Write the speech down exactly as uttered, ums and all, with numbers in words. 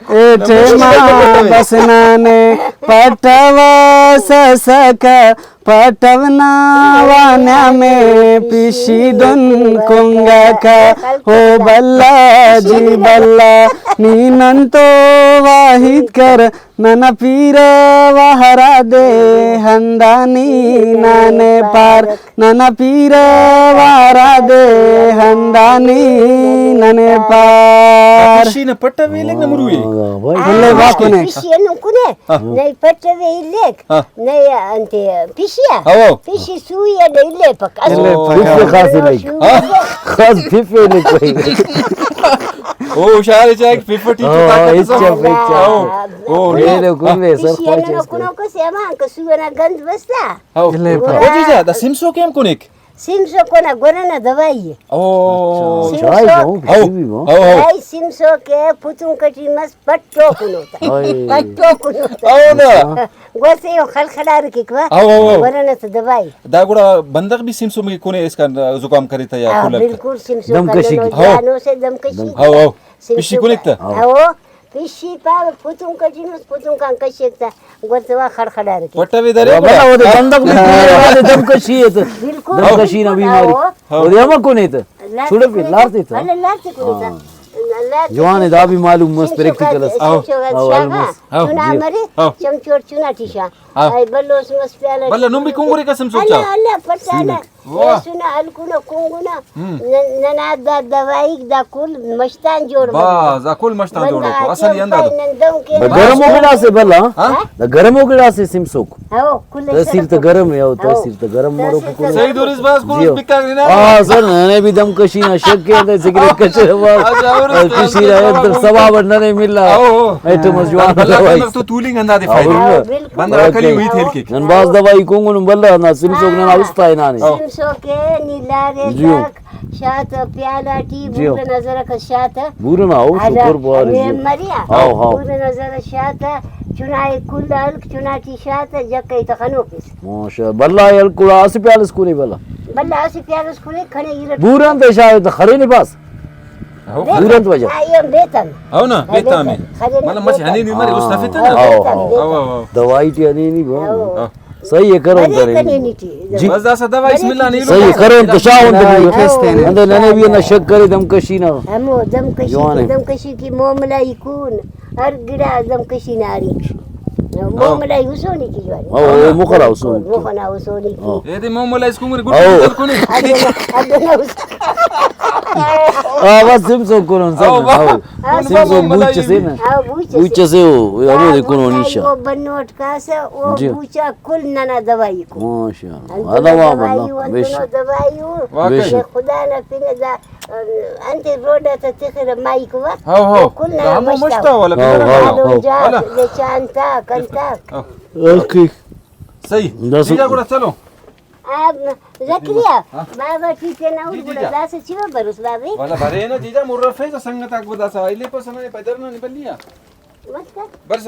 اے ٹائما بس نانے پٹوسسکہ، پٹو نا وانیا میں پشی دن کنگکہ۔ او بھلا جی بھلا، نی نن تو واہیت کر، ننا پیرہ و ہرادے ہندا نی ننے پار، ننا پیرہ و ہرادے ہندا نی ننے پار۔ پشی نا پٹوے الیک نہ مروے؟ ہاں، بھائی۔ ہلے واہ کنے۔ پشی ہندن کنے۔ ہاں۔ نئے پٹوے الیک۔ ہاں۔ نئے انتے پشی آ۔ ہاں۔ پشی سوئی آ نئے الیپک۔ الیپک۔ پفے خاص الیک۔ ہاں۔ خاص پفے الیک بھائی۔ او ہوشیار چاہے پف ٹی ہاں، چوٹا ہاں، کر ہچ سا۔ پف، ہچ پف۔ او، او، اے لو کنے سر پشی خواہش ہندن اس کے۔ کنو کو سے ہمان کہ سوئی نا گند بستا۔ ہاؤ۔ الیپک۔ او جیجا، دا سمسو کیم کنیک؟ سمسو کنا گورا نا دوائی ءِ۔ او۔ سمسو۔ چائے گاؤں او، کسی بھی گاؤں۔ او، او۔ بھائی سمسو کہ پتون کٹی مس پٹو کنو تا۔ اوئے۔ پٹو کنو تا۔ او نا۔ گوسے او خلخلار کک وا۔ او، او، او۔ گورا نا تو دوائی۔ دا گڑا بندغ بھی سمسو میں کنے اس کا زکام کرے تا یا ہاں، کلر تا؟ بالکل سمسو دم کشی کنو کی۔ ہاؤ۔ جانو سے دم کشی ہاؤ، ہاؤ۔ سمسو پشی کنک تا؟ ہاؤ۔ پشی پاوہ پتونک ٹی نس، پتونک آن کشیک تا، گڑا تو وا خڑخڑارے کے۔ پٹوے درے بابا، گڑا۔ اودے بندغ بھی کنے، اودے دم کشی ایت۔ بالکل، دم کشی نا بالکل، بیماری۔ ہاؤ۔ اودے ہمہ کنے تا۔ لار چھڑفے، تے کنے لار تا۔ تے تا۔ بھلے لار تے کنے تا۔ ہاں۔ لار تے جوان کنے دا تا۔ بھی معلوم مس سمسو پریکٹیکل کا، اس۔ ہاؤ۔ سمسو کا ہاؤ۔ شاغا، ہاؤ۔ جی۔ چنا مرے، ہاؤ۔ چمچوڑ چنا ٹی شا۔ ہاں۔ اے بلو سمس پیالہ بلہ ٹی۔ نم بھی کنگرے قسم سوچا۔ اللہ، اللہ، پٹانا۔ سینک۔ واہ۔ سنا ہلکنا کنگنا۔ ہم۔ نن-، ننا دا دوائیک دا کل مشتان جوڑ بس، بننا۔ دا کل مشتان جوڑ بننا کو۔ اصل آتے یہ اندازہ۔ نن دن کے دا گرم ہو گڑا سے بھلا، ہاں؟ ہاں؟ دا گرم ہو گڑا سے سمسوک۔ ہاؤ، کل تحصیل سر تو گرم ہے، ہاؤ، ہاؤ۔ تحصیل تو گرم مرو تحصیل کو۔ تو صحیح دوریس بس، گروس جیو۔ بکا گرینا۔ ہاں، سر، ننے بھی دم کشی نا شک ہے، اندر سگریٹ کشے بس۔ اچھا، اور اس کشی نا، اندر ثواب ننے ملا۔ How, how. اے تو مس جوان بھلا دوائی۔ بندغ تو تولنگ ہندا دے ہاؤ، فائدہ۔ بالکل۔ بندغ واقعی۔ عقلی ہوئی تھیل کے۔ نن باز دوائی کنگن بھلا، نا سمسوک ننا ہاں۔ است آئے نانے۔ ہاؤ۔ سمسوک نی لارے جیو۔ تک۔ شات پیالہ ٹی جیو۔ بورہ نظر کس شات۔ بورہ نا، او ہرا شکر بوار نے جیو۔ مریا۔ ہاؤ، ہاؤ۔ بورہ نظر شات۔ چنائے کل ہلک، چنا ٹی شات، جکہ ای تخنوکس۔ ماشاءاللہ۔ بھلا ہلک گڑا اسہ پیالہ اس کنے بھلا۔ بھلا اسہ پیالہ اس کنے کھڑے ایرٹ۔ بورہ انت شاید خرے نے پاس۔ ہاؤ۔ بورہ انت وجہ۔ آ، یہ بیتن۔ ہاؤ نا، بیتن۔ بیتن۔ خرے نے مطلب مچہ بیتن۔ ہنینی مرے، اس دفعہ تہ نا۔ How, how. بیتن، ہاؤ۔ بیتن۔ دوائی ٹی ہنینی بھائی۔ ہاؤ۔ ہاؤ۔ صحیح ہے، کرون مرے کرے۔ کنینی ٹی۔ جی۔ بس داسا دوائی بسم اللہ نی۔ صحیح ہے، کرون تو شاہون تو۔ ہاں، بھی۔ کیس تینے۔ اندر ننے بھی نہ شک کرے دم کشی نا۔ ہمو دم کشی جوان کی، ہے۔ دم کشی کی موملائی کون۔ ہر گڑا دم کشی نا ہری۔ موملائی ہسونی کی جوان۔ ہاں، وہ مخلا ہسونی کی۔ مخلا ہسونی کی۔ ہاں۔ اے دے موملائی اس کو مر گڈ ہاؤ۔ گڈ کنے۔ ادنا، ادنا ہس-، آ، بس سمسو کرون سر۔ ہاؤ، واہ۔ ہاؤ۔ سمسو بوچ سے نا۔ ہاں، بوچ سے۔ بوچ سے ہو، ہمو دے کنو نیشا۔ بنوٹ کاسہ، او جی۔ بوچا کل ننا دوائی کو۔ ماشاءاللہ۔ انتنو ہذا واہ دوائی، بھلا، بے انتنو شک۔ دوائی ہو۔ واقعی۔ بے شک۔ خدا نا پن دا، انت روڈ تا تخر مائک وا۔ How, how. کل ننا دا ہمو مشتاق۔ مشتاق والا ہاؤ، بزرگ ہاؤ، والا۔ ہاؤ۔ جا، والا۔ جا چانتا، کنتا۔ ہاؤ۔ اوکے۔ صحیح۔ دا جی جا سو- گڑا چلو۔ آ، زکریا، ہاں۔ بابا ٹی تینا جی، جی، گڑا جا۔ داسہ چیوا بروس بابے۔ والا برے نا جی جا، مرفے تو سنگت آک داسہ، ایلے پسنا پیدر نا نبلیا۔ مت کر۔ برسا۔